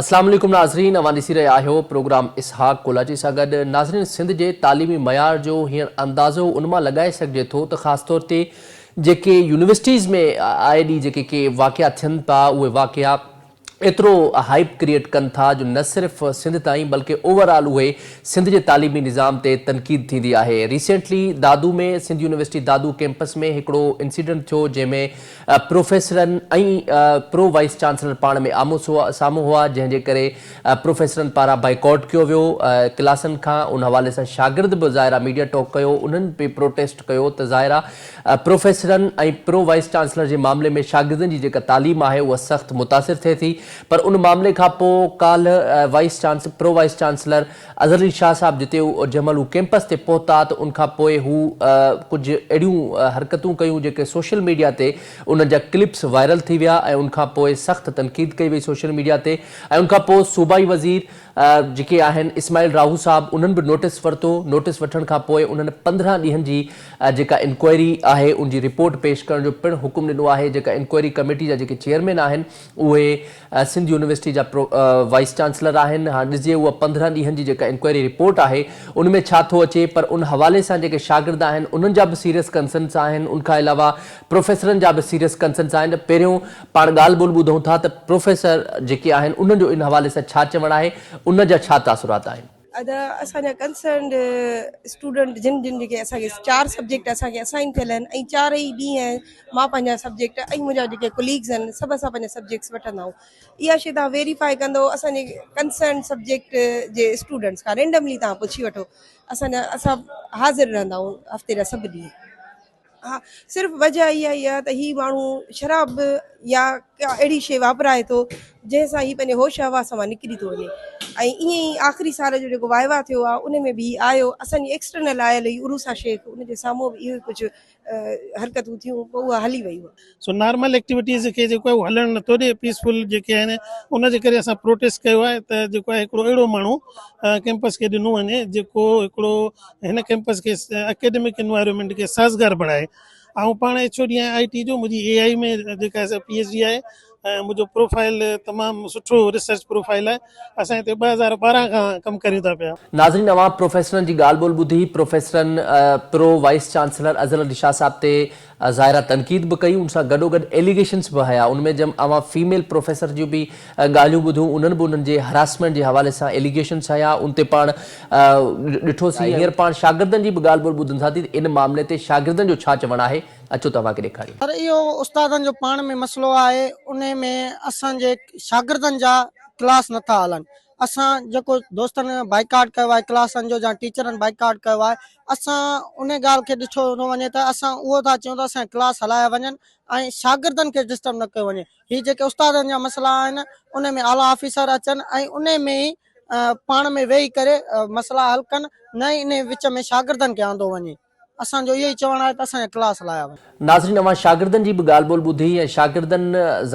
اسلام عليڪم ناظرين اوهان ڏسي رهيا آهيو پروگرام اسحاق ڪولاچي سان گڏ ناظرين سنڌ جي تعليمي معيار جو هينئر اندازو ان مان لڳائي سگهجي ٿو ته خاص طور تي جيڪي يونيورسٽيز ۾ آئي ڏينهن جيڪي ڪي واقعا ٿين ٿا اهي واقعا ايترو هائپ ڪريئيٽ ڪن ٿا جو نه صرف سنڌ تائين بلڪه اوور آل اهي سنڌ جي تعليمي نظام تي تنقيد ٿيندي آهي. Recently Dadu ۾ Sindh university Dadu campus ۾ هڪڙو انسيڊنٽ ٿيو جنهن ۾ پروفيسرن ۽ پرو وائيس چانسلر پاڻ ۾ آمهون سامهون هئا جنهن جي ڪري پروفيسرن پاران بائيڪاٽ ڪيو ويو ڪلاسن کان ان حوالي سان شاگرد به ظاهر آ ميڊيا ٽاڪ ڪيو انهن به پروٽيسٽ ڪيو ته ظاهر آ پروفيسرن ۽ پرو وائيس چانسلر جي معاملي ۾ شاگردن جي جيڪا تعليم آهي اها سخت متاثر ٿئي ٿي پر ان معاملي کان پوء ڪالهه vice chancellor pro vice chancellor Azhar Ali Shah صاحب جتي جنهن مهل هو ڪيمپس تي پهتا ته ان کان پوء هو ڪجهه اهڙيون حرڪتون ڪيون جيڪي سوشل ميڊيا تي انهن جا ڪلپس وائرل ٿي ويا ۽ ان کان پوء سخت تنقيد ڪئي وئي سوشل ميڊيا تي ۽ ان کان پوء صوبائي وزير جيڪي آهن اسماعيل راهو صاحب انهن به نوٽيس ورتو، نوٽيس وٺڻ کان پوء انهن 15 ڏينهن جي جيڪا انڪوائري آهي ان جي رپورٽ پيش ڪرڻ جو پڻ حڪم ڏنو آهي، جيڪا انڪوائري ڪميٽي جا جيڪي چيئرمين آهن اهي سنڌ يونيورسٽي جا وائيس چانسلر آهن، هاڻ ڏسجي اها 15 ڏينهن جي جيڪا انڪوائري رپورٽ آهي ان ۾ ڇا ٿو اچي پر ان حوالي سان جيڪي شاگرد آهن انهن جا به سيريس ڪنسرنس آهن ان کان علاوه پروفيسرن جا به سيريس ڪنسرنس آهن ته پهريون پاڻ ڳالهه ٻولهه ٻڌون ٿا ته پروفيسر جيڪي آهن انهن جو ان حوالي سان ڇا چوڻ آهي ان جا ڇا تاثرات آهن. ادا اسان جا ڪنسرنڊ اسٽوڊنٽ جن جن جيڪي اسان کي چار سبجيڪٽ اسان کي اسائن ٿيل آهن ۽ چار ئي ڏينهن مان پنهنجا سبجيڪٽ ۽ منهنجا جيڪي ڪليگز آهن سڀ اسان پنهنجا سبجيڪٽس وٺندا آهيون اها شي توهان ويريفائي ڪندو اسان جي ڪنسرنڊ سبجيڪٽ جي اسٽوڊنٽس کان رينڊملي توهان پڇي وٺو اسان جا اسان حاضر رهندا آهيون هفتي جا سڀ ڏينهن. ها صرف وجه اها ئي آهي ته هي ماڻهو شراب يا ڪا اهڙي شيء واپرائي ٿو جنهن سان هي پنهنجي هوش حواس مان نڪري ٿو وڃي ۽ ائين ئي آخري سال جو جيڪو وائوا ٿيو آهي ان ۾ به هي آيو اسان جي ايڪسٽرنل آيل هئي عروسا شيخ ان جي سامهون به اهو ئي ڪجهه حرڪتون ٿيون پوء اها هلي وئي اها. سو نارمل ايڪٽيوٽيز کي جيڪو آهي اهو هلڻ نٿو ڏي پيس فل جيڪي آهن ان جي ڪري اسان پروٽيسٽ ڪيو آهي ته جيڪو آهي هڪڙو اهڙو ماڻهو ڪيمپس کي ڏنو وڃي جيڪو هڪڙو هن ڪيمپس کي اڪيڊمڪ انوائرمينٽ کي سازگار بڻائي. آئون پاڻ ايڇ او ڊي آهيان آء ٽي جو منهنجي اي آء ۾ جيڪا آهي سا پي ايڇ ڊي آهي ۽ منهنجو پروفائل تمام سٺو ريسرچ پروفائل آهي اسان هتي 2012 کان ڪم ڪريون ٿا پيا. ناظرين اوهان پروفيسرن جي ڳالهه ٻولهه ٻڌي پروفيسرن pro vice chancellor Azhar Ali Shah صاحب تي ظاهرا تنقيد به ڪئي ان سان گڏوگڏ ايليگيشنس به هنيا ان ۾ جم اوهان فيميل پروفيسر جون به ڳالهيون ٻڌيون انهن به انهن جي هراسمينٽ جي حوالي سان ايليگيشنس هنيا ان تي پاڻ ڏٺوسين هينئر پاڻ شاگردن جي به ڳالهه ٻولهه ٻڌنداسين ته ان معاملي تي شاگردن جو ڇا چوڻ آهي اچو ته اوهان کي ڏيکاريون. پر اهو استادن جو پاڻ ۾ مسئلو آهي انهي ۾ اسان جي شاگردن جا ڪلاس نٿا هلن اسان جيڪو دوستن بائيڪاٽ ڪيو آهي ڪلاسن جو يا ٽيچرن بائيڪاٽ ڪيو آهي اسان ان ڳالهه کي ڏٺو ٿو وڃي ته اسان اهو ٿا چئون ته اسان جا ڪلاس هلايا وڃن ۽ شاگردن کي ڊسٽرب نه ڪيو وڃي هي جيڪي استادن جا مسئلا آهن ان ۾ اعليٰ آفيسر اچن ۽ ان ۾ ئي پاڻ ۾ ويهي ڪري مسئلا حل ڪن نه ئي ان وچ ۾ شاگردن کي آندو وڃي اسان جو اهو ئي چوڻ آهي ته اسان جا ڪلاس هلايا وڃن. ناظرين اوهان شاگردن جي به ڳالهه ٻولهه ٻڌي ۽ شاگردن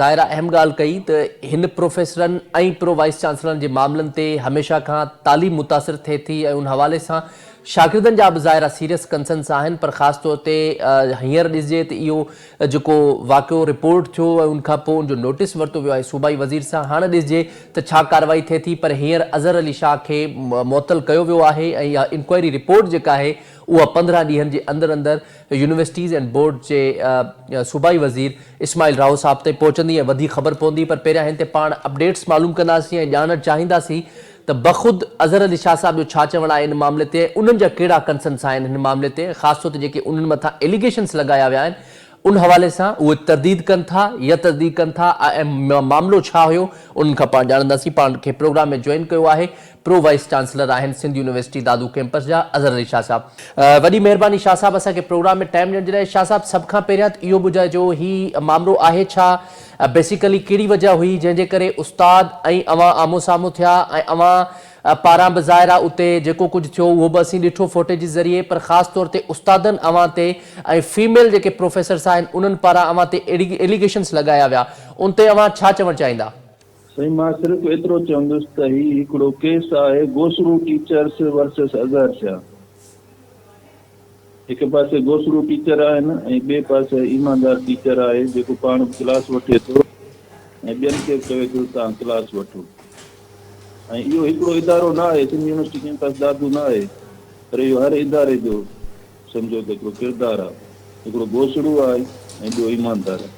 ظاهر آهي اهم ڳالهه ڪئي ته هن پروفيسرن ۽ پرو وائيس چانسلرن جي معاملن تي هميشه کان تعليم متاثر ٿئي ٿي ۽ ان حوالي سان شاگردن جا به ظاهر آهي سيريس ڪنسرنس آهن پر خاص طور تي هينئر ڏسجي ته اهو جيڪو واقعو رپورٽ ٿيو ۽ ان کان پوء ان جو نوٽيس ورتو ويو آهي صوبائي وزير سان هاڻ ڏسجي ته ڇا ڪارروائي ٿئي ٿي پر هينئر اظهر علي شاهه کي معطل ڪيو ويو آهي ۽ اها انڪوائري رپورٽ جيڪا آهي اها 15 ڏينهن جي اندر اندر يونيورسٽيز اينڊ بورڊ جي صوبائي وزير اسماعيل راهو صاحب تائين پهچندي ۽ وڌيڪ خبر پوندي پر پهريان هن تي پاڻ اپڊيٽس معلوم ڪنداسين ۽ ڄاڻڻ چاهينداسين ته بخود اظهر علي شاهه صاحب جو ڇا چوڻ آهي ان معاملي تي ۽ انهن جا ڪهڙا ڪنسرنس آهن هن معاملي تي خاص طور تي جيڪي انهن مٿان ايليگيشنس لڳايا ويا آهن ان حوالي سان اهي ترديد ڪن ٿا يا تصديق ڪن ٿا ۽ معاملو ڇا هيو انهن کان پاڻ ڄاڻنداسين پاڻ کي پروگرام ۾ جوائن ڪيو آهي پرو وائيس چانسلر آهن سنڌ يونيورسٽي دادو ڪيمپس جا اظهر علي شاهه صاحب وڏي مهرباني شاهه صاحب اسان کي پروگرام ۾ ٽائيم ڏيڻ جي لاء شاهه صاحب سڀ کان پهريان ته اهو ٻڌائجو هي مامرو آهي ڇا بيسيڪلي ڪهڙي وجه هئي جنهن جي ڪري استاد ۽ اوهان آمهون سامهون ٿيا ۽ اوهان پاران به ظاهر آهي اتي جيڪو ڪجهه ٿيو اهو به اسين ڏٺو فوٽيج جي ذريعي پر خاص طور تي استادن اوهان تي ۽ فيميل جيڪي پروفيسرس آهن انهن پاران اوهان تي ايليگيشنس لڳايا ويا ان تي اوهان ڇا چوڻ چاهيندا؟ سائين مان صرف ايترو چوندس ته هي هڪڙو ڪيس آهي گوسڙو ٽيچرس ورسز اظهر شاهه. هڪ پاسي گوسڙو ٽيچر آهن ۽ ٻئي پاسي ايماندار ٽيچر آهي جيڪو پاڻ به ڪلاس وٺي ٿو ۽ ٻين کي به چوي ٿو ته توهان ڪلاس وٺو. ۽ اهو هڪڙو ادارو نه آهي، سنڌ يونيورسٽي ڪيمپس دادو نه آهي پر اهو هر اداري جو سمجهو ته هڪڙو ڪردار آهي. هڪڙو گوسڙو آهي ۽ ٻيو ايماندار آهي.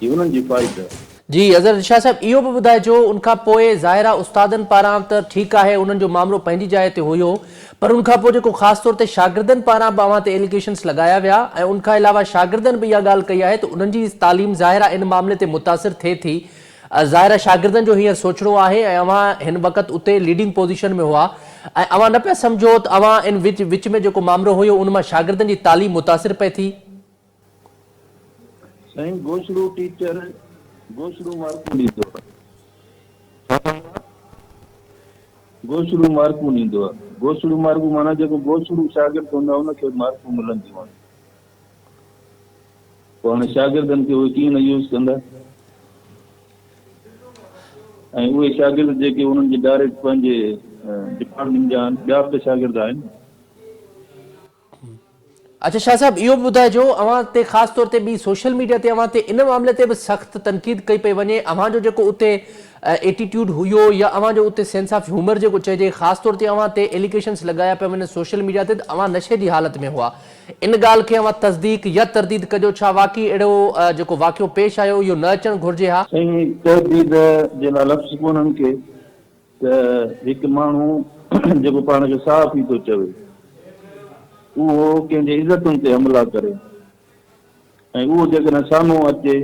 هي انهن جي فائٽ آهي. جي اظهر شاهه صاحب اهو به ٻڌائجو ان کان پوء ظاهر آهي استادن پاران ته ٺيڪ آهي انهن جو مامرو پنهنجي جاء تي هيو پر ان کان پوء جيڪو خاص طور تي شاگردن پاران به اوهان تي ايليگيشنس لڳايا ويا ۽ ان کان علاوه شاگردن به اها ڳالهه ڪئي آهي ته انهن جي تعليم ظاهر آهي ان معاملي تي متاثر ٿئي ٿي ظاهر آهي شاگردن جو هينئر سوچڻو آهي ۽ اوهان هن وقت اتي ليڊنگ پوزيشن ۾ هئا ۽ اوهان نه پيا سمجهو ته اوهان ان وچ وچ ۾ جيڪو مامرو هيو ان مان شاگردن جي تعليم متاثر پئي ٿي. سائين گوسڙو ٽيچر گوسڙو مارڪون ڏيندو آ. ڇا چوندو آ؟ گوسڙو مارڪون ڏيندو آ. گوسڙو مارڪون معنيٰ جيڪو گوسڙو شاگرد هوندو آ ان کي مارڪون ملنديون آهن. پوء هاڻي شاگردن کي اهي ڪيئن نه يوز ڪندا ۽ اهي شاگرد جيڪي انهن جي ڊائريڪٽ پنهنجي ڊپارٽمينٽ جا آهن ٻيا به ته شاگرد آهن. اڇا شاهه صاحب اهو به ٻڌائجو اوهان تي خاص طور تي ٻي سوشل ميڊيا تي اوهان تي ان معاملي تي به سخت تنقيد ڪئي پئي وڃي اوهان جو جيڪو اتي ايٽيٽيوڊ هيو يا اوهان جو اتي سينس آف هيومر جيڪو چئجي خاص طور تي اوهان تي ايليگيشنس لڳايا پيا وڃن سوشل ميڊيا تي ته اوهان نشي جي حالت ۾ هئا ان ڳالهه کي اوهان تصديق يا ترديد ڪجو، ڇا واقعي اهڙو جيڪو واقعو پيش آيو اهو نه اچڻ گهرجي ها؟ سائين ترديد جي لاء لفظ ڪونهن ڪي ته هڪ ماڻهو جيڪو پاڻ کي صحافي ٿو چوي اهو ڪنهن جي عزتن تي حملا ڪري ۽ اهو جيڪڏهن سامهون اچي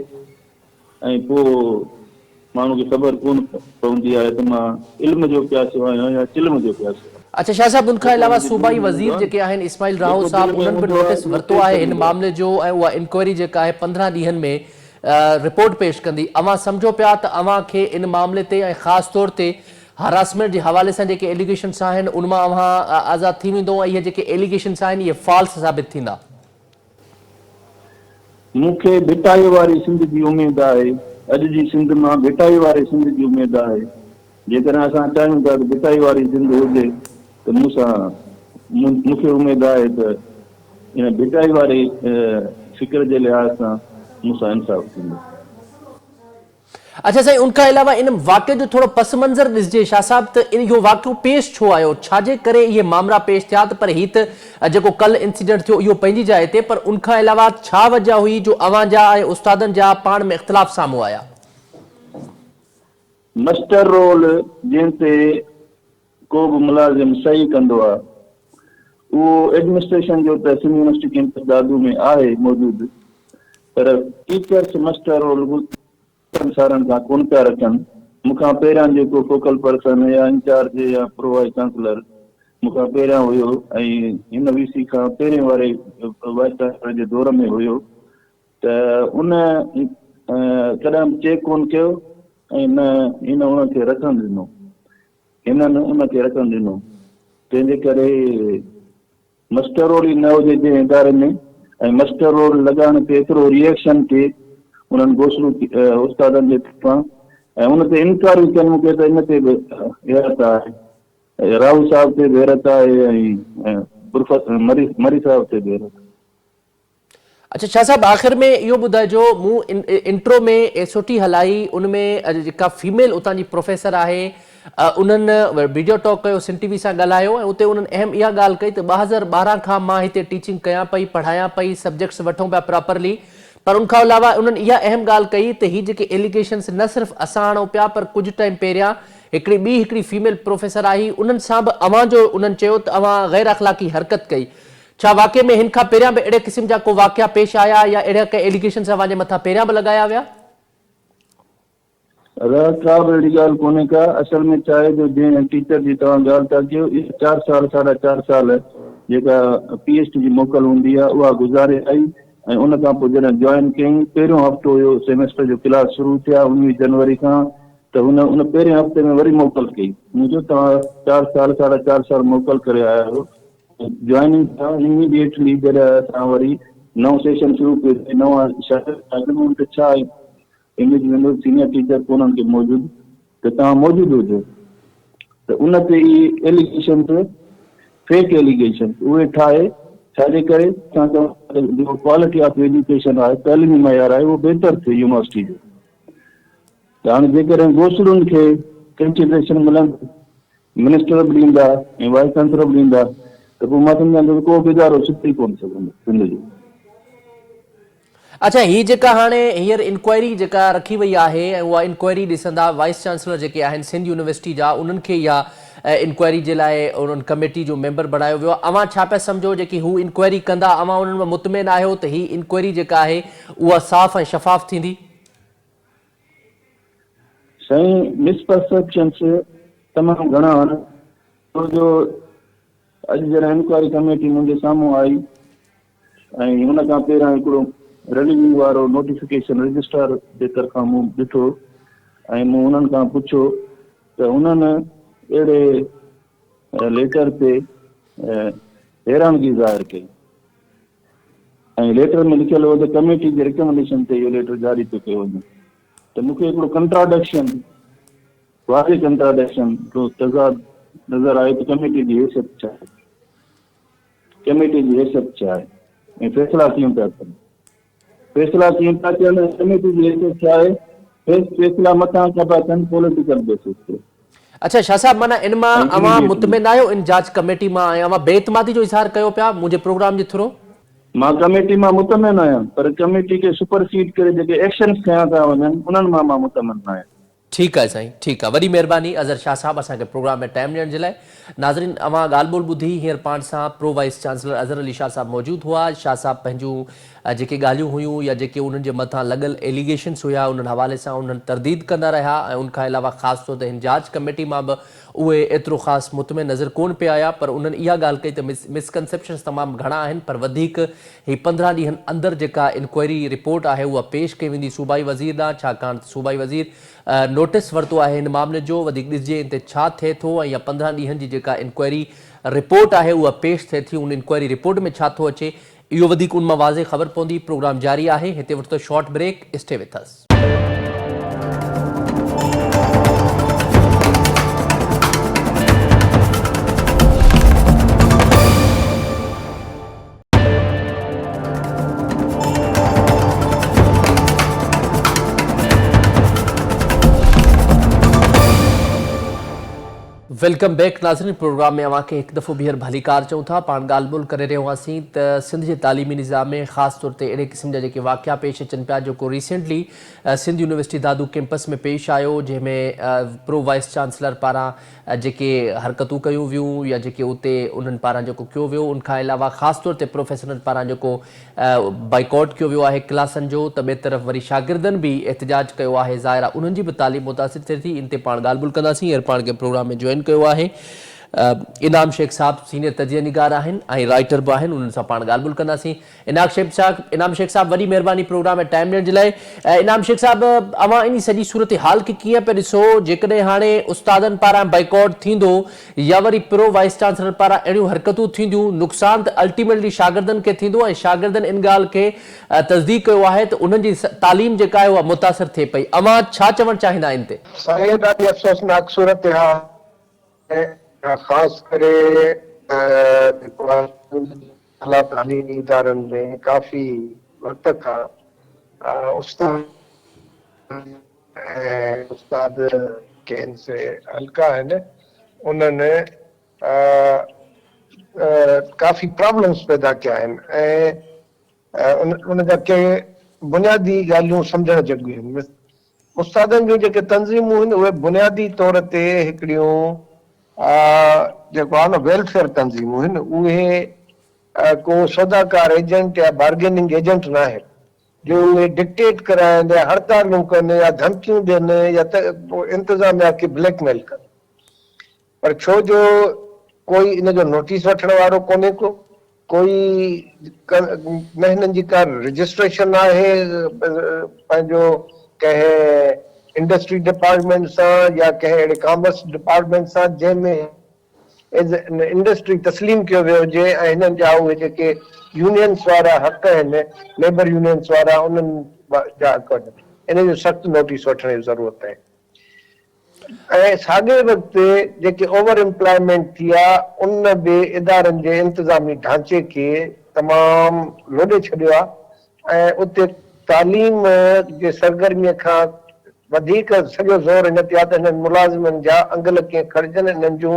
۽ پوء ماڻهو کي خبر ڪونه پوندي آهي ته مان علم جو پياسو آهيان يا چلم جو پياسو آهيان. اڇا شاهه صاحب ان کان جيڪو علاوه هن جي دل صوبائي ۾ هوندو وزير آهي، جيڪي آهن اسماعيل راهو جيڪو دل صاحب ۾ انهن به هوندو آهي نوٽيس اهو ورتو چئي آهي هن ڇڏيندو آهي. معاملي جو ۽ اها انڪوائري جيڪا آهي 15 ڏينهن ۾ رپورٽ پيش ڪندي اوهان سمجهو پيا ته اوهان کي ان معاملي تي ۽ خاص طور تي هراسمينٽ جي حوالي سان جيڪي ايليگيشنس آهن ان مان اوهان آزاد ٿي ويندو ۽ اهي جيڪي ايليگيشنس آهن اهي فالس ثابت ٿيندا. مون کي ڀٽائيء واري سنڌ جي اميد آهي. اڄ جي سنڌ مان ڀٽائيء واري سنڌ جي اميد آهي. جيڪڏهن اسان چاهيون ٿا ته ڀٽائيء واري سنڌ هجي ته مون سان مون کي اميد آهي ته ان ڀٽائيء واري فڪر جي لحاظ سان مون سان انصاف ٿيندو. اڇا سائين ان کان علاوه ان واقعي جو ٿورو پس منظر ڏسجي شاهه صاحب ته اهو واقعو پيش ڇو آيو ڇا جي ڪري اهي مامرا پيش ٿيا ته پر هي ته جيڪو ڪل انسيڊنٽ ٿيو اهو پنهنجي جاء تي پر ان کان علاوه ڇا وجه هئي جو اوهان جا ۽ استادن جا پاڻ ۾ اختلاف سامهون آيا. مسٽر رول جنهن تي ڪو به ملازم صحيح ڪندو آ اهو ايڊمنسٽريشن جو ته سنڌ يونيورسٽي ڪيمپس دادو ۾ آهي موجود پر ٽيچرس مسٽر رول ٽن سالن کان ڪونه پيا رکن. مون کان پهريان جيڪو فوڪل پرسن يا انچارج يا پرو وائيس چانسلر مون کان پهريان هيو ۽ هن وي سي کان پهرين واري وائيس چانسلر جي دور ۾ هيو ته ان ڪڏهن به چيڪ ڪونه ڪيو ۽ نه هن ان کي رکڻ ڏنو. هنن ان کي رکڻ ڏنو. تنهن جي ڪري مسٽر رول ئي نه هجي جنهن اداري ۾ ۽ مسٽر رول لڳائڻ تي ايترو ري ايڪشن ٿئي انهن گوسڙو استادن جي طرفان ۽ ان تي انڪوائري ڪن مون کي ته ان تي به حيرت آهي راهو صاحب تي به حيرت آهي ۽ مري مري صاحب تي به حيرت. اڇا شاھ صاحب آخر ۾ اهو ٻڌائجو مون انٽرو ۾ ايس او ٽي هلائي ان ۾ جيڪا فيميل اتان جي پروفيسر آهي انهن ويڊيو ٽاڪ ڪيو سن ٽي وي سان ڳالهايو ۽ اتي انهن اهم اها ڳالهه ڪئي ته 2012 کان مان هتي ٽيچنگ ڪيان پئي پڙهايان پئي سبجيڪٽس وٺون پيا پراپرلي پر ان کان علاوه انهن اها اهم ڳالهه ڪئي ته هي جيڪي ايليگيشنس نه صرف اسان آڻون پيا پر ڪجهه ٽائيم پهريان هڪڙي ٻي هڪڙي فيميل پروفيسر آهي انهن سان به اوهان جو انهن چيو ته اوهان غير اخلاقي حرڪت ڪئي ڇا واقعي ۾ هن کان پهريان به اهڙي قسم جا ڪو واقعا پيش آيا يا اهڙا ڪي ايليگيشنز اوهان جي مٿان پهريان به لڳايا ويا؟ ادا ڪا به اهڙي ڳالهه ڪونهي ڪا، اصل ۾ ڇا آهي جو جنهن ٽيچر جي توهان ڳالهه ٿا ڪيو اها چار سال ساڍا چار سال جيڪا پي ايڇ ڊي جي موڪل هوندي آهي اها گذاري آئي ۽ ان کان پوء جڏهن جوائن ڪيائين پهريون هفتو هيو سيمسٽر جو ڪلاس شروع ٿيا 19 جنوري کان ته هن ان پهرين هفتي ۾ وري موڪل ڪئي مون چيو توهان چار سال ساڍا چار سال موڪل ڪري آيا آهيو جوائننگ کان اميڊيٽلي جڏهن اسان وري نئون سيشن شروع ڪيو ته نوان شاگرد شاگرد هن ته ڇا اميج ويندو سينيئر ٽيچر ڪونهن ڪي موجود ته توهان موجود هجو ته ان تي اهي ايليگيشنز فيڪ ايليگيشنز اهي ٺاهي ڇا جي ڪري اسان چئون ٿا ته جيڪو ڪوالٽي آف ايجوڪيشن آهي تعليمي معيار آهي اهو بهتر ٿئي يونيورسٽي جو ته هاڻي جيڪڏهن گوسڙن کي ڪنسيڊريشن ملندي. منسٽر به ڏيندا ۽ وائيس چانسلر به ڏيندا ته پوء مان سمجهان ٿو ته ڪو به ادارو سڌي ڪونه سگهندو سنڌ جو. اڇا هي جيڪا هاڻي هينئر انڪوائري جيڪا رکي وئي آهي ۽ اها انڪوائري ڏسندا وائيس چانسلر جيڪي آهن سنڌ يونيورسٽي جا انهن کي اها انڪوائري جي لاء ان ڪميٽي جو ميمبر بڻايو ويو آهي اوهان ڇا پيا سمجهو جيڪي هو انڪوائري ڪندا اوهان انهن مان مطمئن آهيو ته هي انڪوائري جيڪا آهي اها صاف ۽ شفاف ٿيندي؟ سائين مس پرسيپشنس تمام گهڻا آهن ڇو جو اڄ جڏهن انڪوائري ڪميٽي منهنجي سامهون آئي ۽ ان کان پهريان هڪڙو رليزنگ وارو نوٽيفڪيشن رجسٽرار جي طرفان مون ڏٺو ۽ مون انهن کان پڇيو ته انهن اهڙي ليٽر تي حيرانگي ظاهر ڪئي ۽ ليٽر ۾ لکيل هو ته ڪميٽي جي ريڪمنڊيشن تي اهو ليٽر جاري پيو ڪيو وڃي ته مون کي هڪڙو ڪنٽراڊڪشن واضح ڪنٽراڊڪشن، هڪڙو تضاد نظر آيو ته ڪميٽي جي حيثيت ڇا آهي؟ ڪميٽي جي حيثيت ڇا آهي ۽ فيصلا ڪيئن پيا ٿين؟ فيصلا ڪيئن پيا ٿين ۽ ڪميٽي جي حيثيت ڇا آهي؟ فيصلا مٿان ڪبا ٿين پوليٽيڪل بيسس تي. اڇا شاهه صاحب معنيٰ ان مان ۽ اوهان اميڊيٽلي. مطمئن آهيو ان جاچ ڪميٽي مان ۽ اوهان بي اعتمادي جو اظهار ڪيو پيا منهنجي پروگرام جي ٿرو؟ مان ڪميٽي مان مطمئن آهيان پر ڪميٽي کي سپرسيڊ ڪري جيڪي ايڪشنز کنيا ٿا وڃن انهن مان مان مطمئن ناهيان. ٺيڪ آهي سائين ٺيڪ آهي وڏي مهرباني اظهر شاهه صاحب اسان کي پروگرام ۾ ٽائيم ڏيڻ جي لاء ناظرين اوهان ڳالهه ٻولهه ٻڌي هينئر پاڻ سان pro vice chancellor Azhar Ali Shah صاحب موجود هئا شاهه صاحب پنهنجون جيڪي ڳالهيون هيون يا جيڪي انهن جي مٿان لڳل ايليگيشنس هيا انهن حوالي سان انهن ترديد ڪندا رهيا ۽ ان کان علاوه خاص طور تي هن جاچ ڪميٽي مان به اهي ايترو خاص مطمئن نظر ڪونه پئي آيا پر انهن اها ڳالهه ڪئي ته مسڪنسيپشنس تمام گهڻا آهن پر وڌيڪ هي 15 ڏينهن اندر جيڪا انڪوائري رپورٽ آهي اها پيش ڪئي ويندي صوبائي وزير ڏانهن ڇاڪاڻ ته صوبائي وزير نوٽيس ورتو آهي هن معاملي جو وڌيڪ ڏسجي ان تي ڇا ٿئي ٿو ۽ يا 15 ڏينهن جي جيڪا انڪوائري رپورٽ آهي اها پيش ٿئي ٿي ان انڪوائري رپورٽ ۾ ڇا ٿو اچي اهو وڌيڪ ان مان واضح خبر پوندي پروگرام جاري آهي هتي وٺو short break stay with us. Welcome back ناظرين پروگرام ۾ اوهان کي هڪ دفعو ٻيهر ڀليڪار چئون ٿا پاڻ ڳالهه ٻولهه ڪري رهيا هئاسين ته سنڌ جي تعليمي نظام ۾ خاص طور تي اهڙي قسم جا جيڪي واقعا پيش اچن پيا جيڪو recently Sindh university Dadu campus ۾ پيش آيو جنهن ۾ پرو وائيس چانسلر پاران جيڪي حرڪتون ڪيون ويون يا جيڪي اتي انهن پاران جيڪو ڪيو ويو ان کان علاوه خاص طور تي پروفيسرن پاران جيڪو بائيڪاٽ ڪيو ويو آهي ڪلاسن جو ته ٻئي طرف وري شاگردن به احتجاج ڪيو آهي ظاهر آهي انهن جي به تعليم متاثر ٿئي ٿي ان تي پاڻ ڳالهه ٻولهه ڪنداسين هينئر پاڻ کي پروگرام ۾ جوائن ڪيو آهي انعام شيخ صاحب سينيئر تجزيه نگار آهن ۽ رائيٽر به آهن انهن سان پاڻ ڳالهه ٻولهه ڪنداسين انعام شيخ صاحب انعام شيخ صاحب وڏي مهرباني پروگرام ۾ ٽائيم ڏيڻ جي لاء انعام شيخ صاحب اوهان انهي سڄي صورتحال کي ڪيئن پيا ڏسو جيڪڏهن هاڻي استادن پاران بائيڪاٽ ٿيندو يا وري پرو وائيس چانسلر پاران اهڙيون حرڪتون ٿينديون نقصان ته الٽيميٽلي شاگردن کي ٿيندو ۽ شاگردن ان ڳالهه کي تصديق ڪيو آهي ته انهن جي تعليم جيڪا آهي اها متاثر ٿئي پئي اوهان ڇا چوڻ چاهيندا ان تي؟ سائين ڏاڍي افسوسناڪ صورتحال ۽ خاص ڪري جيڪو آهي اعليٰ تعليمي ادارن ۾ ڪافي وقت کان استاد ۽ استاد ڪين سي حلقا آهن انهن ڪافي پرابلمس پيدا ڪيا آهن ۽ ان جا ڪي بنيادي ڳالهيون سمجهڻ جوڳيون آهن. استادن جون جيڪي تنظيمون آهن اهي بنيادي طور تي هڪڙيون جيڪو آهي نه ويلفيئر تنظيمون آهن اهي ڪو سوداڪار ايجنٽ يا بارگيننگ ايجنٽ نه آهن جو اهي ڊڪٽيٽ ڪرائن يا هڙتالون ڪن يا ڌمڪيون ڏين يا انتظاميا کي بليڪ ميل ڪن پر ڇو جو ڪوئي ان جو نوٽيس وٺڻ وارو ڪونهي ڪو ڪوئي نه هنن جي ڪا رجسٽريشن آهي پنهنجو ڪنهن انڊسٽري ڊپارٽمينٽ سان يا ڪنهن اهڙي ڪامرس ڊپارٽمينٽ سان جنهن ۾ ايز ان انڊسٽري تسليم ڪيو ويو هجي ۽ هنن جا اهي جيڪي يونينس وارا حق آهن ليبر يونينس وارا انهن جا حق هجن ان جو سخت نوٽيس وٺڻ جي ضرورت آهي. ۽ ساڳئي وقت جيڪي اوور ايمپلائمينٽ ٿي آ ان به ادارن جي انتظامي ڍانچي کي تمام لوڏي ڇڏيو آ ۽ اتي تعليم جي سرگرمي کان وڌيڪ سڄو زور ان تي آهي ته هنن ملازمن جا انگل ڪيئن کڻجن، انهن جون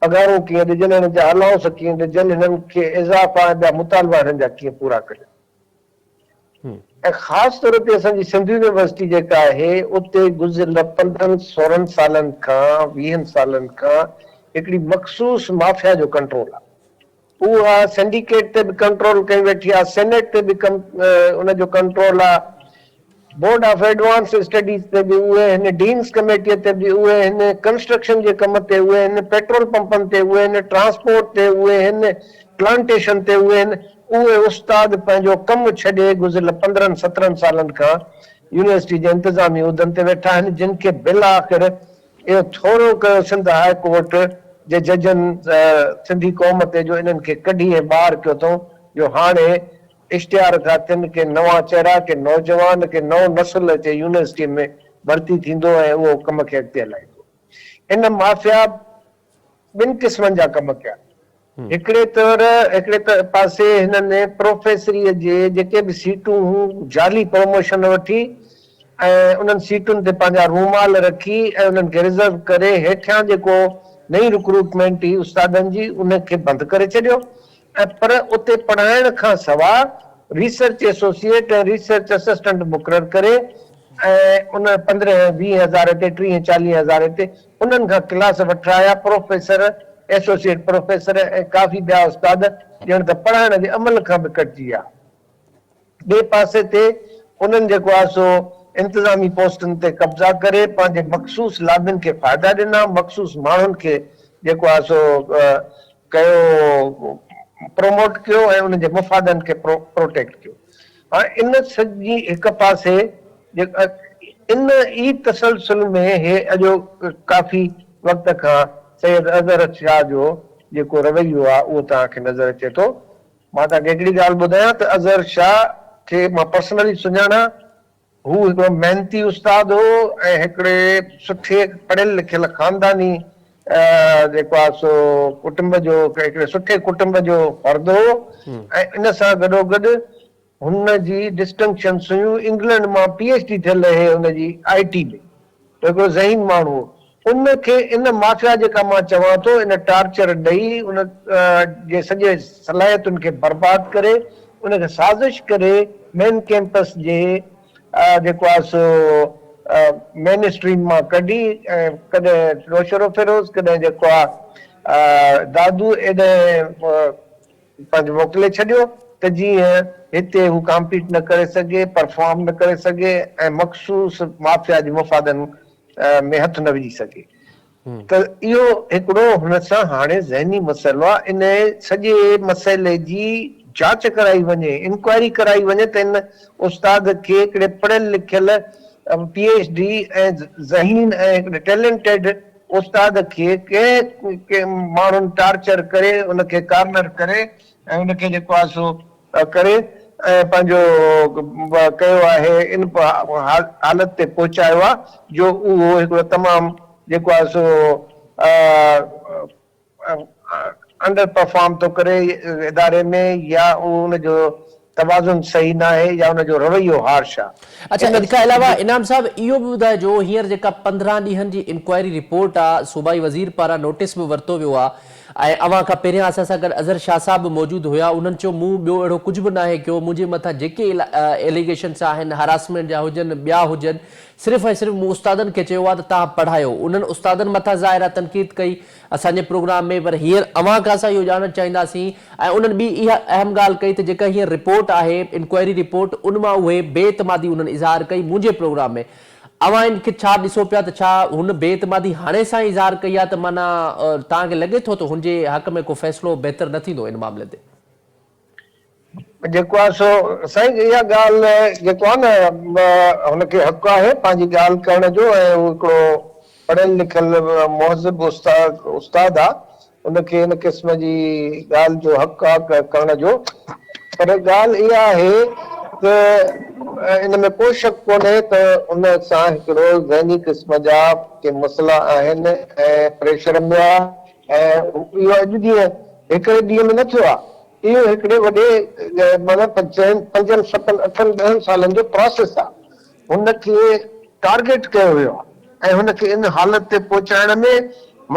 پگهارون ڪيئن ڏجن، انهن جا الائونس ڪيئن ڏجن، هنن کي اضافا ۽ ٻيا مطالبا هنن جا ڪيئن پورا ڪجن. ۽ خاص طور تي اسان جي سنڌ يونيورسٽي جيڪا آهي اتي گذريل 15 16 سالن کان ويهن سالن کان هڪڙي مخصوص مافيا جو ڪنٽرول آهي. اها سنڊيڪيٽ تي به ڪنٽرول ڪئي ويٺي آهي، سينيٽ تي به ان جو ڪنٽرول آهي، بورڊ آف ايڊوانس اسٽڊيز تي به اهي آهن، ڊينز ڪميٽيء تي به اهي آهن، ڪنسٽرڪشن جي ڪم تي اهي آهن، پيٽرول پمپن تي اهي آهن، ٽرانسپورٽ تي اهي آهن، پلانٽيشن تي اهي آهن، اهي استاد پنهنجو ڪم ڇڏي گذريل 15 17 سالن کان يونيورسٽي جي انتظامي عهدن تي ويٺا آهن، جن کي بالآخر اهو ٿورو ڪيو سنڌ هاء ڪورٽ جي ججن سنڌي قوم تي جو انهن کي ڪڍي ۽ ٻاهر ڪيو اٿئون جو هاڻي اشتهار ٿا ٿين ڪي نوان چهرا ڪي نوجوان ڪي نئون نسل اچي يونيورسٽي ۾ ڀرتي ٿيندو ۽ اهو ڪم کي اڳتي هلائيندو. ان مافيا ٻن قسمن جا ڪم ڪيا. هڪڙي طور هڪڙي پاسي هنن پروفيسريء جي جيڪي به سيٽون هيون جعلي پروموشن وٺي ۽ انهن سيٽن تي پنهنجا رومال رکي ۽ انهن کي رزرو ڪري هيٺيان جيڪو نئين رڪروٽمينٽ هئي استادن جي ان کي بند ڪري ڇڏيو ۽ پر اتي پڙهائڻ کان سوا ريسرچ ايسوسيئيٽ ۽ ريسرچ اسسٽنٽ مقرر ڪري ۽ ان 15 20 هزاري تي 30 40 هزاري تي انهن کان ڪلاس وٺرايا، پروفيسر، ايسوسيئيٽ پروفيسر ۽ ڪافي ٻيا استاد ڄڻ ته پڙهائڻ جي عمل کان به ڪٽجي ويا. ٻئي پاسي تي انهن جيڪو آهي سو انتظامي پوسٽن تي قبضا ڪري پنهنجي مخصوص لابين کي فائدا ڏنا، مخصوص ماڻهن کي جيڪو آهي سو ڪيو پروموٽ ڪيو ۽ انهن جي مفادن کي پروٽيڪٽ ڪيو. هاڻي ان سڄي هڪ پاسي ان ئي تسلسل ۾ هي اڄ ڪافي وقت کان سيد اظهر شاهه جو جيڪو رويو آهي اهو توهان کي نظر اچي ٿو. مان توهان کي هڪڙي ڳالهه ٻڌايان ته اظهر شاهه کي مان پرسنلي سڃاڻان هو هڪڙو محنتي استاد هو ۽ هڪڙي سٺي پڙهيل لکيل خانداني جيڪو آهي سو ڪٽنب جو هڪڙي سٺي ڪٽنب جو فرد هو ۽ ان سان گڏوگڏ هن جي ڊسٽنڪشنس هيون انگلنڊ مان پي ايڇ ڊي ٿيل هئي هن جي آء ٽي ۾ ته هڪڙو ذهين ماڻهو هو. ان کي ان مافيا جيڪا مان چوان ٿو ان ٽارچر ڏئي ان جي سڄي صلاحيتن کي برباد ڪري ان کي سازش ڪري مين ڪيمپس جي جيڪو آهي سو مين اسٽريم مان ڪڍي ۽ ڪڏهن نوشهروفيروز ڪڏهن جيڪو آهي دادو ايڏهن پنهنجو موڪلي ڇڏيو ته جيئن هتي هو ڪامپيٽ نه ڪري سگهي، پرفارم نه ڪري سگهي ۽ مخصوص مافيا جي مفادن ۾ هٿ نه وجهي سگهي ته اهو هڪڙو هن سان هاڻي ذهني مسئلو آهي، ان سڄي مسئلي جي جاچ ڪرائي وڃي، انڪوائري ڪرائي وڃي ته ان استاد کي هڪڙي پڙهيل لکيل پي ايڇ ڊي ۽ ذهين ۽ هڪڙي ٽيلنٽيڊ استاد کي ڪنهن ماڻهن ٽارچر ڪري ان کي ڪارنر ڪري ۽ ان کي جيڪو آهي سو ڪري ۽ پنهنجو ڪيو آهي ان حالت تي پهچايو آهي جو اهو هڪڙو تمام جيڪو آهي سو انڊر پرفارم ٿو ڪري اداري ۾ يا ان جو توازن صحيح ناهي يا ان جو رويو هارش آ. اڇا ان کان علاوه انعام صاحب اهو به ٻڌائجو هينئر جيڪا 15 ڏينهن جي انڪوائري رپورٽ آ صوبائي وزير پاران نوٽيس به ورتو ويو آ ۽ اوهان کان پهريان اسان سان گڏ اظهر شاهه صاحب به موجود هيا انهن چيو مون ٻيو اهڙو ڪجهه به ناهي ڪيو منهنجي مٿان جيڪي ايليگيشنس آهن هراسمينٽ جا هجن ٻيا هجن صرف ۽ صرف مون استادن کي چيو آ ته توهان پڙهايو انهن استادن مٿان ظاهر آ تنقيد ڪئي اسان جي پروگرام ۾ پر هينئر اوهان کان اسان اهو ڄاڻڻ چاهينداسين ۽ انهن ٻي اها اهم ڳالهه ڪئي ته جيڪا هينئر رپورٽ آهي انڪوائري رپورٽ ان مان اهي بي اعتمادي انهن اظهار ڪئي منهنجي پروگرام ۾ اوهان ان کي ڇا ڏسو پيا ته ڇا هن بي اعتمادي هاڻي سان اظهار ڪئي آهي ته معنيٰ توهان کي لڳي ٿو ته هن جي حق ۾ ڪو فيصلو بهتر نه ٿيندو ان معاملي تي. جيڪو آهي سو سائين اها ڳالهه جيڪو آهي نه هن کي حق آهي پنهنجي ڳالهه ڪرڻ جو ۽ هو هڪڙو پڙهيل لکيل مهذب استاد استاد آهي ان کي ان قسم جي ڳالهه جو حق آهي ڪرڻ جو پر ڳالهه اها آهي ته ان ۾ ڪو شڪ ڪونهي ته ان سان هڪڙو ذهني قسم جا ڪي مسئلا آهن ۽ پريشر ۾ آهي ۽ اهو اڄ ڏينهن هڪڙي ڏينهن ۾ نه ٿيو آهي اهو هڪڙي وڏي معنيٰ چئن، پنجن، ستن، اٺن، ڏهن سالن جو پراسيس آ. هن کي ٽارگيٽ ڪيو ويو آهي ۽ هن کي ان حالت تي پهچائڻ ۾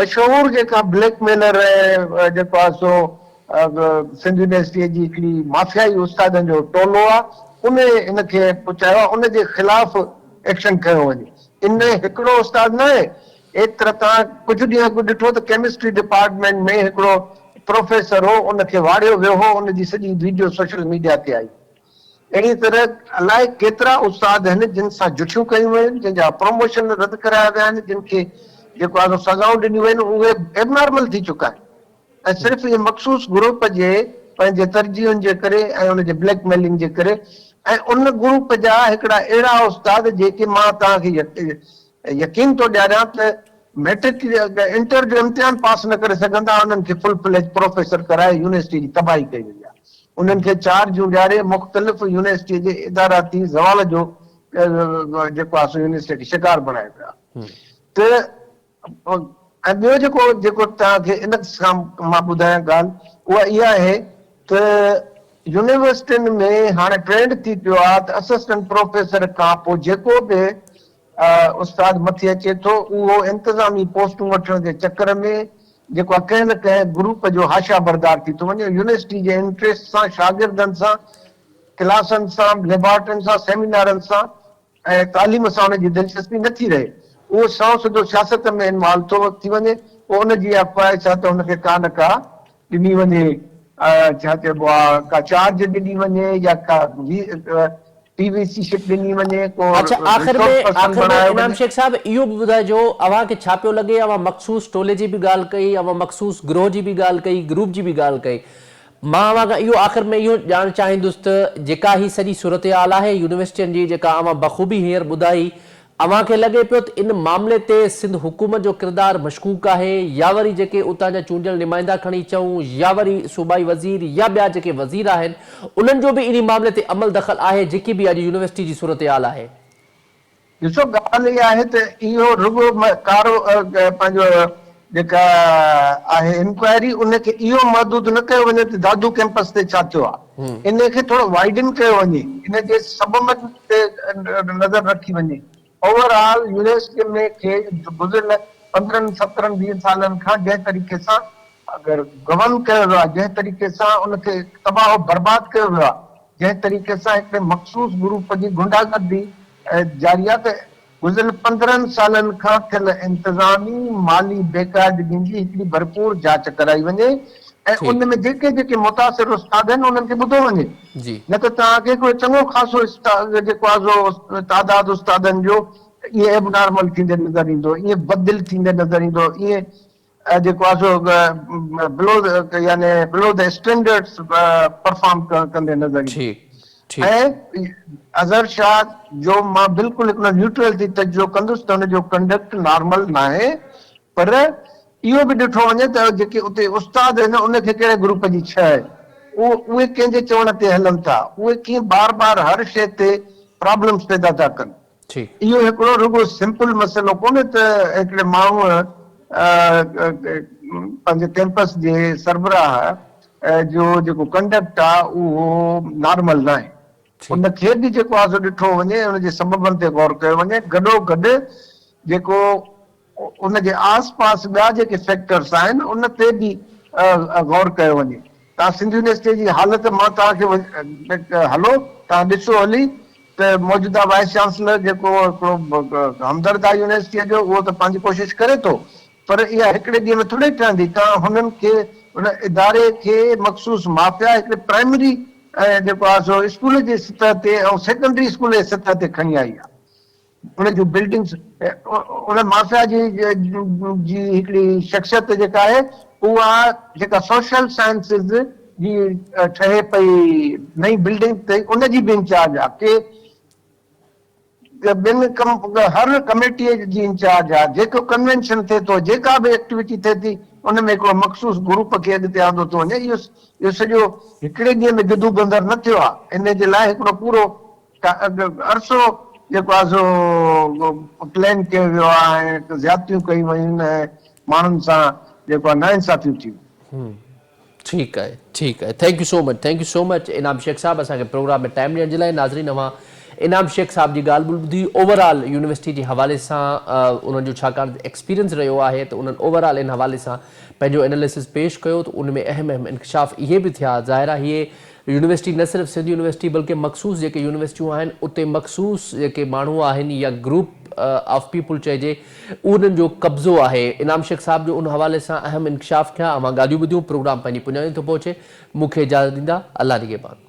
مشهور جيڪا بليڪ ميلر ۽ جيڪو آهي سو سنڌ يونيورسٽيء جي هڪڙي مافيائي استادن جو ٽولو آهي ان هن کي پهچايو آهي ان جي خلاف ايڪشن کنيو وڃي. ان ۾ هڪڙو استاد ناهي ايترا توهان ڪجهه ڏينهن اڳ ڏٺو ته ڪيمسٽري ڊپارٽمينٽ ۾ هڪڙو پروفيسر هو ان کي واڙيو ويو هو ان جي سڄي ويڊيو سوشل ميڊيا تي آئي. اهڙي طرح الائي ڪيترا استاد آهن جن سان جٺيون ڪيون ويون آهن، جن جا پروموشن رد ڪرايا ويا آهن، جن کي جيڪو آهي سو سزائون ڏنيون ويون آهن، اهي ايبنارمل ٿي چڪا آهن ۽ صرف اهي مخصوص گروپ جي پنهنجي ترجيحن جي ڪري ۽ ان جي بليڪ ميلنگ جي ڪري ۽ ان گروپ جا هڪڙا اهڙا استاد جيڪي مان توهان کي يقين ٿو ڏياريان ته ميٽرڪ انٽر جو امتحان پاس نه ڪري سگهندا انهن کي فل فليج پروفيسر ڪرائي يونيورسٽي جي تباهي ڪئي وئي آهي انهن کي چارجون ڏياري مختلف يونيورسٽي جي اداراتي زوال جو جيڪو آهي سو يونيورسٽي کي شڪار بڻايو ويو آهي ته ۽ ٻيو جيڪو جيڪو توهان کي ان سان مان ٻڌايان ڳالهه اها اها آهي ته يونيورسٽين ۾ هاڻي ٽرينڊ ٿي پيو آهي ته اسسٽنٽ پروفيسر کان پوء جيڪو به استاد مٿي اچي ٿو اهو انتظامي پوسٽون وٺڻ جي چڪر ۾ جيڪو آهي ڪنهن نه ڪنهن گروپ جو حاشيه بردار ٿي ٿو وڃي يونيورسٽي جي انٽريسٽ سان شاگردن سان ڪلاسن سان ليبارٽرين سان سيمينارن سان ۽ تعليم سان ان جي دلچسپي نه ٿي رهي اهو سنئون سڌو سياست ۾ انوالو ٿو ٿي وڃي پوء ان جي اها خواهش آهي ته هن کي ڪا نه ڪا ڏني وڃي ڇا چئبو آ ڪا چارج ڏني وڃي يا ڪا پي وي سي شپ ڏني وڃي ڪو اڇا آخر ۾ ريسورس پرسن آخر ۾ بڻايو انعام وڃي. شيخ صاحب اهو به ٻڌائجو اوهان کي ڇا پيو لڳي اوهان مخصوص ٽولي جي به ڳالهه ڪئي اوهان مخصوص گروهه جي به ڳالهه ڪئي گروپ جي به ڳالهه ڪئي مان اوهان کان اهو آخر ۾ اهو ڄاڻڻ چاهيندس ته جيڪا هي سڄي صورتحال آهي يونيورسٽين جي جيڪا اوهان بخوبي هينئر ٻڌائي اوهان کي لڳي پيو ته ان معاملي تي سنڌ حڪومت جو ڪردار مشڪوڪ آهي يا وري جيڪي اتان جا چونڊيل نمائندا کڻي چئون يا وري صوبائي وزير يا ٻيا جيڪي وزير آهن انهن جو به انهي معاملي تي عمل دخل آهي جيڪي به اڄ يونيورسٽي جي صورتحال آهي. ڏسو ڳالهه اها آهي ته اهو رڳو ڪارو پنهنجو جيڪا آهي انڪوائري ان کي اهو محدود نه ڪيو وڃي ته دادو ڪيمپس تي ڇا ٿيو آهي ان کي ٿورو وائيڊن ڪيو وڃي ان جي سببن تي نظر رکي وڃي اوور آل يونيورسٽي ۾ کي گذريل 15 17 20 سالن کان جنهن طريقي سان اگر گورن ڪيو ويو آهي جنهن طريقي سان ان کي تباهه و برباد ڪيو ويو آهي جنهن طريقي سان هڪڙي مخصوص گروپ جي غنڊا گردي جاري آهي ته گذريل 15 سالن کان ٿيل انتظامي مالي بيقاعدگين جي هڪڙي ڀرپور جاچ ڪرائي وڃي ۽ ان ۾ جيڪي جيڪي متاثر استاد آهن انهن کي ٻڌو وڃي نه ته توهان کي هڪڙو چڱو خاصو جيڪو آهي سو تعداد استادن جو ائين ايب نارمل ٿيندي نظر ايندو ائين بددل ٿيندي نظر ايندو ائين جيڪو آهي سو بلو يعني بلو the standards perform ڪندي نظر ايندو ۽ اظهر شاهه جو مان بلڪل هڪڙو نيوٽرل ٿي تجزيو ڪندس ته هن جو ڪنڊڪٽ نارمل ناهي پر اهو به ڏٺو وڃي ته جيڪي اتي استاد آهن ان کي ڪهڙي گروپ جي ڇهه آهي اهي ڪنهن جي چوڻ تي هلن ٿا اهي ڪيئن بار بار هر شيء تي پرابلمس پيدا ٿا ڪن اهو هڪڙو رڳو سمپل مسئلو ڪونهي ته هڪڙي ماڻهوء پنهنجي ڪئمپس جي سربراهه جو جيڪو ڪنڊڪٽ آهي اهو نارمل ناهي. ان کي به جيڪو آهي سو ڏٺو وڃي ان جي سببن تي غور ڪيو وڃي گڏوگڏ جيڪو ان جي آس پاس ٻيا جيڪي فيڪٽرس آهن ان تي به غور ڪيو وڃي. توهان سنڌ يونيورسٽيء جي حالت مان توهان کي هلو توهان ڏسو هلي ته موجوده وائيس چانسلر جيڪو هڪڙو همدرد آهي يونيورسٽيء جو اهو ته پنهنجي ڪوشش ڪري ٿو پر اها هڪڙي ڏينهن ۾ ٿوري ٺهندي توهان هنن کي ان اداري کي مخصوص مافيا هڪڙي پرائمري جيڪو آهي سو اسڪول جي سطح تي ۽ سيڪنڊري اسڪول جي سطح تي کڻي آئي آهي. ان جون بلڊنگس ان مافيا جي جي هڪڙي شخصيت جيڪا آهي اها جيڪا سوشل سائنسز جي ٺهي پئي نئين بلڊنگ تي ان جي به انچارج آهي ڪي ٻين ڪم هر ڪميٽي جي انچارج آهي جيڪو ڪنوينشن ٿئي ٿو جيڪا به ايڪٽيوٽي ٿئي ٿي ان ۾ هڪڙو مخصوص گروپ کي اڳتي آندو ٿو وڃي اهو اهو سڄو هڪڙي ڏينهن ۾ گدو گندر نه ٿيو آهي ان جي لاء هڪڙو پورو عرصو جيڪو آهي سو پلان ڪيو ويو آهي ۽ زيادتيون ڪيون ويون ۽ ماڻهن سان جيڪو آهي ناانصافيون ٿيون. ٺيڪ آهي ٺيڪ آهي thank you so much thank you so much Inam Shaikh صاحب اسان کي پروگرام ۾ ٽائيم ڏيڻ جي لاء ناظرين اوهان انعام شيخ صاحب جي ڳالهه ٻولهه ٻڌي اوور آل يونيورسٽي جي حوالي سان انهن جو ڇاڪاڻ ته ايڪسپيرينس رهيو آهي ته انهن اوور آل ان حوالي سان پنهنجو اناليسز پيش ڪيو ته ان ۾ اهم اهم انڪشاف اهي به ٿيا ظاهر آهي هي يونيورسٽي نه صرف سنڌ يونيورسٽي بلڪه مخصوص جيڪي يونيورسٽيون آهن اتي مخصوص جيڪي ماڻهو آهن يا گروپ آف پيپل چئجي انهن جو قبضو آهي انعام شيخ صاحب جو ان حوالي سان اهم انڪشاف ٿيا اوهان ڳالهيون ٻڌيون پروگرام پنهنجي پڄاڻي ٿو پهچي مون کي اجازت ڏيندا الله نگهبان.